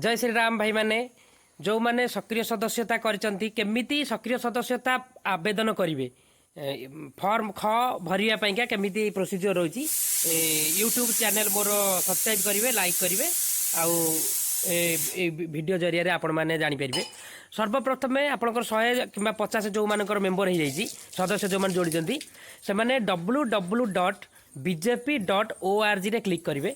ଜୟ ଶ୍ରୀରାମ ଭାଇମାନେ। ଯେଉଁମାନେ ସକ୍ରିୟ ସଦସ୍ୟତା କରିଛନ୍ତି, କେମିତି ସକ୍ରିୟ ସଦସ୍ୟତା ଆବେଦନ କରିବେ, ଫର୍ମ ଖ ଭରିବା ପାଇଁକା କେମିତି ପ୍ରୋସିଜିଓର ରହିଛି, ୟୁଟ୍ୟୁବ୍ ଚ୍ୟାନେଲ୍ ମୋର ସବସ୍କ୍ରାଇବ୍ କରିବେ, ଲାଇକ୍ କରିବେ ଆଉ ଏ ଭିଡ଼ିଓ ଜରିଆରେ ଆପଣମାନେ ଜାଣିପାରିବେ। ସର୍ବପ୍ରଥମେ ଆପଣଙ୍କର 100 କିମ୍ବା 50 ଯେଉଁମାନଙ୍କର ମେମ୍ବର ହେଇଯାଇଛି, ସଦସ୍ୟ ଯେଉଁମାନେ ଯୋଡ଼ିଛନ୍ତି, ସେମାନେ www.bjp.orgରେ କ୍ଲିକ୍ କରିବେ।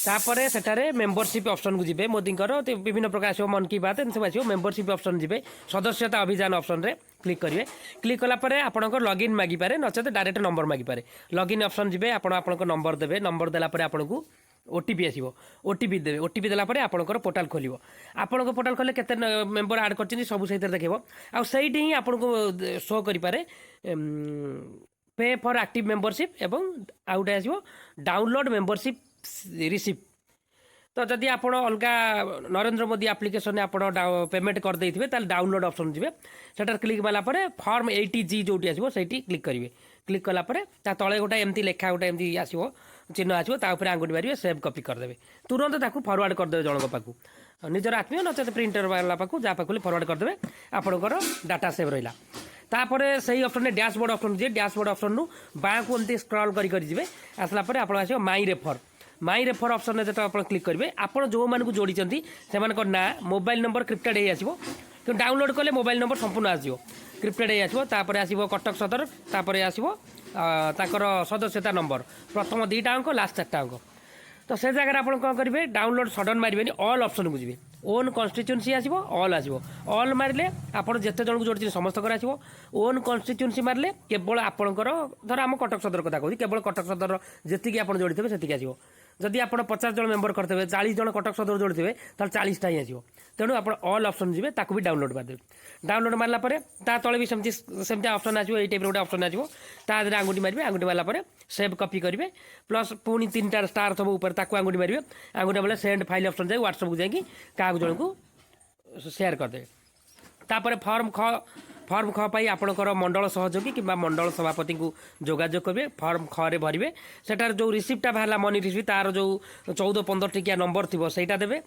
ତାପରେ ସେଠାରେ ମେମ୍ବରସିପ୍ ଅପସନ୍କୁ ଯିବେ। ମୋଦିଙ୍କର ବିଭିନ୍ନ ପ୍ରକାର ଆସିବ, ମନ୍ କି ବାତ୍ ଏମିତି ସବୁ ଆସିବ। ମେମ୍ବରସିପ୍ ଅପସନ୍ ଯିବେ, ସଦସ୍ୟତା ଅଭିଯାନ ଅପସନ୍ରେ କ୍ଲିକ୍ କରିବେ। କ୍ଲିକ୍ କଲା ପରେ ଆପଣଙ୍କର ଲଗ୍ଇନ୍ ମାଗିପାରେ, ନଚେତ ଡାଇରେକ୍ଟ ନମ୍ବର ମାଗିପାରେ। ଲଗ୍ଇନ୍ ଅପସନ୍ ଯିବେ, ଆପଣ ଆପଣଙ୍କ ନମ୍ବର ଦେବେ। ନମ୍ବର ଦେଲା ପରେ ଆପଣଙ୍କୁ ଓଟିପି ଆସିବ। ଓଟିପି ଦେବେ। ଓଟିପି ଦେଲା ପରେ ଆପଣଙ୍କର ପୋର୍ଟାଲ ଖୋଲିବ। ଆପଣଙ୍କ ପୋର୍ଟାଲ ଖୋଲିଲେ କେତେ ମେମ୍ବର ଆଡ଼୍ କରିଛନ୍ତି, ସବୁ ସେଇଥିରେ ଦେଖେଇବ। ଆଉ ସେଇଠି ହିଁ ଆପଣଙ୍କୁ ଶୋ କରିପାରେ ପେ ଫର୍ ଆକ୍ଟିଭ୍ ମେମ୍ବରସିପ୍ ଏବଂ ଆଉ ଗୋଟେ ଆସିବ ଡାଉନଲୋଡ଼ ମେମ୍ବରସିପ୍ ରିସିପ୍ଟ। ତ ଯଦି ଆପଣ ଅଲଗା ନରେନ୍ଦ୍ର ମୋଦି ଆପ୍ଲିକେସନରେ ଆପଣ ପେମେଣ୍ଟ କରିଦେଇଥିବେ, ତାହେଲେ ଡାଉନଲୋଡ଼ ଅପସନ୍ ଯିବେ। ସେଠାରେ କ୍ଲିକ୍ କଲା ପରେ ଫର୍ମ 80G ଯେଉଁଠି ଆସିବ, ସେଇଠି କ୍ଲିକ୍ କରିବେ। କ୍ଲିକ୍ କଲା ପରେ ତା ତଳେ ଗୋଟେ ଏମିତି ଲେଖା, ଗୋଟେ ଏମିତି ଆସିବ, ଚିହ୍ନ ଆସିବ। ତା ଉପରେ ଆଙ୍ଗୁଠି ମାରିବେ, ସେଭ୍ କପି କରିଦେବେ। ତୁରନ୍ତ ତାକୁ ଫରୱାର୍ଡ଼ କରିଦେବେ ଜଣଙ୍କ ପାଖକୁ, ନିଜର ଆତ୍ମୀୟ ନଚେତ ପ୍ରିଣ୍ଟର ବାଲା ପାଖକୁ, ଯାହା ପାଖକୁ ଫରୱାର୍ଡ଼ କରିଦେବେ। ଆପଣଙ୍କର ଡାଟା ସେଭ୍ ରହିଲା। ତାପରେ ସେଇ ଅପସନ୍ରେ ଡ୍ୟାସବୋର୍ଡ଼ ଅପସନ୍ ଯିବେ। ଡ୍ୟାସବୋର୍ଡ଼ ଅପସନ୍ରୁ ବାଁକୁ ଏମିତି ସ୍କ୍ରଲ୍ କରି କରି ଯିବେ। ଆସିଲା ପରେ ଆପଣ ଆସିବ ମାଇ ରେଫର। ମାଇ ରେଫର ଅପସନ୍ରେ ଯେତେବେଳେ ଆପଣ କ୍ଲିକ୍ କରିବେ, ଆପଣ ଯେଉଁମାନଙ୍କୁ ଯୋଡ଼ିଛନ୍ତି ସେମାନଙ୍କ ନାଁ, ମୋବାଇଲ ନମ୍ବର କ୍ରିପ୍ଟେଡ଼ ହେଇ ଆସିବ। କିନ୍ତୁ ଡାଉନଲୋଡ଼ କଲେ ମୋବାଇଲ ନମ୍ବର ସମ୍ପୂର୍ଣ୍ଣ ଆସିବ, କ୍ରିପ୍ଟେଡ଼ ହେଇ ଆସିବ। ତାପରେ ଆସିବ କଟକ ସଦର, ତାପରେ ଆସିବ ତାଙ୍କର ସଦସ୍ୟତା ନମ୍ବର, ପ୍ରଥମ ଦୁଇଟା ଅଙ୍କ, ଲାଷ୍ଟ ଚାରିଟା ଅଙ୍କ। ତ ସେ ଜାଗାରେ ଆପଣ କ'ଣ କରିବେ? ଡାଉନଲୋଡ଼ ସଡନ୍ ମାରିବେନି, ଅଲ୍ ଅପସନ୍କୁ ଯିବେ। ଓନ୍ କନଷ୍ଟିଚ୍ୟୁନ୍ସି ଆସିବ, ଅଲ୍ ଆସିବ। ଅଲ୍ ମାରିଲେ ଆପଣ ଯେତେ ଜଣଙ୍କୁ ଯୋଡ଼ିଛନ୍ତି ସମସ୍ତଙ୍କର ଆସିବ। ଓନ୍ କନଷ୍ଟିଚ୍ୟୁନ୍ସି ମାରିଲେ କେବଳ ଆପଣଙ୍କର, ଧର ଆମ କଟକ ସଦର କଥା କହୁଛି, କେବଳ କଟକ ସଦର ଯେତିକି ଆପଣ ଯୋଡ଼ିଥିବେ ସେତିକି ଆସିବ। ଯଦି ଆପଣ 50 ଜଣ ମେମ୍ବର କରିଥିବେ, 40 ଜଣ କଟକ ସଦର ଯୋଡ଼ିଥିବେ, ତାହେଲେ 40ଟା ହିଁ ଆସିବ। ତେଣୁ ଆପଣ ଅଲ୍ ଅପସନ୍ ଯିବେ, ତାକୁ ବି ଡାଉନଲୋଡ଼ ମାରିଦେବେ। ଡାଉନଲୋଡ଼ ମାରିଲା ପରେ ତା ତଳେ ବି ସେମିତି ସେମିତି ଅପସନ୍ ଆସିବ, ଏଇ ଟାଇପ୍ର ଗୋଟେ ଅପସନ୍ ଆସିବ। ତା ଦେହରେ ଆଙ୍ଗୁଠି ମାରିବେ। ଆଙ୍ଗୁଠି ମାରିଲା ପରେ ସେଭ୍ କପି କରିବେ। ପ୍ଲସ୍ ପୁଣି ତିନିଟା ଷ୍ଟାର୍ ସବୁ ଉପରେ, ତାକୁ ଆଙ୍ଗୁଠି ମାରିବେ। ଆଙ୍ଗୁଠି ମାରିଲେ ସେଣ୍ଡ ଫାଇଲ୍ ଅପସନ୍ ଯାଇ ହ୍ୱାଟ୍ସଆପ୍କୁ ଯାଇକି କାହାକୁ ଜଣକୁ ସେୟାର କରିଦେବେ। ତାପରେ ଫର୍ମ ଖ, ଫର୍ମ ଖ ପାଇଁ ଆପଣଙ୍କର ମଣ୍ଡଳ ସହଯୋଗୀ କିମ୍ବା ମଣ୍ଡଳ ସଭାପତିଙ୍କୁ ଯୋଗାଯୋଗ କରିବେ। ଫର୍ମ ଖରେ ଭରିବେ। ସେଠାରେ ଯେଉଁ ରିସିପ୍ଟଟା ବାହାରିଲା, ମନି ରିସିପ୍ଟ, ତାର ଯେଉଁ 14 15 ଟିକିଆ ନମ୍ବର ଥିବ, ସେଇଟା ଦେବେ।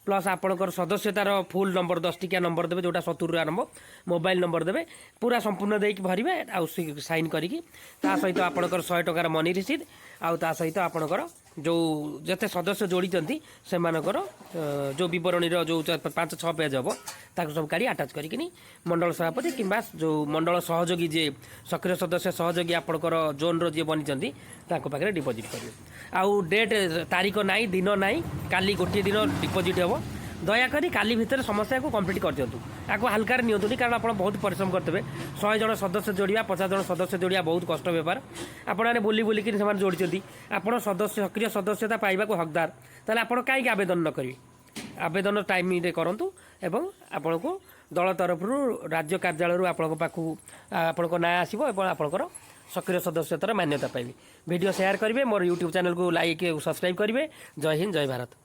ପ୍ଲସ୍ ଆପଣଙ୍କର ସଦସ୍ୟତାର ଫୁଲ୍ ନମ୍ବର, 10 ଟିକିଆ ନମ୍ବର ଦେବେ, ଯେଉଁଟା 70ରୁ ଆରମ୍ଭ। ମୋବାଇଲ ନମ୍ବର ଦେବେ। ପୁରା ସମ୍ପୂର୍ଣ୍ଣ ଦେଇକି ଭରିବେ ଆଉ ସାଇନ୍ କରିକି ତା ସହିତ ଆପଣଙ୍କର 100 ଟଙ୍କାର ମନି ରିସିପ୍ଟ ଆଉ ତା ସହିତ ଆପଣଙ୍କର ଯେଉଁ ଯେତେ ସଦସ୍ୟ ଯୋଡ଼ିଛନ୍ତି ସେମାନଙ୍କର ଯେଉଁ ବିବରଣୀର ଯେଉଁ 5 6 ପେଜ୍ ହେବ, ତାକୁ ସବୁ କାଢ଼ି ଆଟାଚ୍ କରିକିନି ମଣ୍ଡଳ ସଭାପତି କିମ୍ବା ଯେଉଁ ମଣ୍ଡଳ ସହଯୋଗୀ, ଯିଏ ସକ୍ରିୟ ସଦସ୍ୟ ସହଯୋଗୀ ଆପଣଙ୍କର ଜୋନ୍ର ଯିଏ ବନିଛନ୍ତି, ତାଙ୍କ ପାଖରେ ଡିପୋଜିଟ୍ କରିବେ। ଆଉ ଡେଟ୍ ତାରିଖ ନାହିଁ, ଦିନ ନାହିଁ, କାଲି ଗୋଟିଏ ଦିନ ଡିପୋଜିଟ୍ ହେବ। ଦୟାକରି କାଲି ଭିତରେ ସମସ୍ତେ କମ୍ପ୍ଲିଟ୍ କରିଦିଅନ୍ତୁ। ଆକୁ ହାଲକାରେ ନିଅନ୍ତୁନି, କାରଣ ଆପଣ ବହୁତ ପରିଶ୍ରମ କରିଥିବେ। 100 ଜଣ ସଦସ୍ୟ ଯୋଡ଼ିବା, 50 ଜଣ ସଦସ୍ୟ ଯୋଡ଼ିବା ବହୁତ କଷ୍ଟ ବେପାର। ଆପଣମାନେ ବୁଲି ବୁଲିକିରି ସେମାନେ ଯୋଡ଼ିଛନ୍ତି। ଆପଣ ସଦସ୍ୟ, ସକ୍ରିୟ ସଦସ୍ୟତା ପାଇବାକୁ ହକଦାର, ତାହେଲେ ଆପଣ କାହିଁକି ଆବେଦନ ନ କରିବେ? ଆବେଦନ ଟାଇମ୍ରେ କରନ୍ତୁ ଏବଂ ଆପଣଙ୍କୁ ଦଳ ତରଫରୁ, ରାଜ୍ୟ କାର୍ଯ୍ୟାଳୟରୁ ଆପଣଙ୍କ ପାଖକୁ ଆପଣଙ୍କ ନାଁ ଆସିବ ଏବଂ ଆପଣଙ୍କର ସକ୍ରିୟ ସଦସ୍ୟତାର ମାନ୍ୟତା ପାଇବେ। ଭିଡ଼ିଓ ସେୟାର କରିବେ, ମୋର ୟୁଟ୍ୟୁବ୍ ଚ୍ୟାନେଲକୁ ଲାଇକ୍, ସବସ୍କ୍ରାଇବ୍ କରିବେ। ଜୟ ହିନ୍ଦ, ଜୟ ଭାରତ।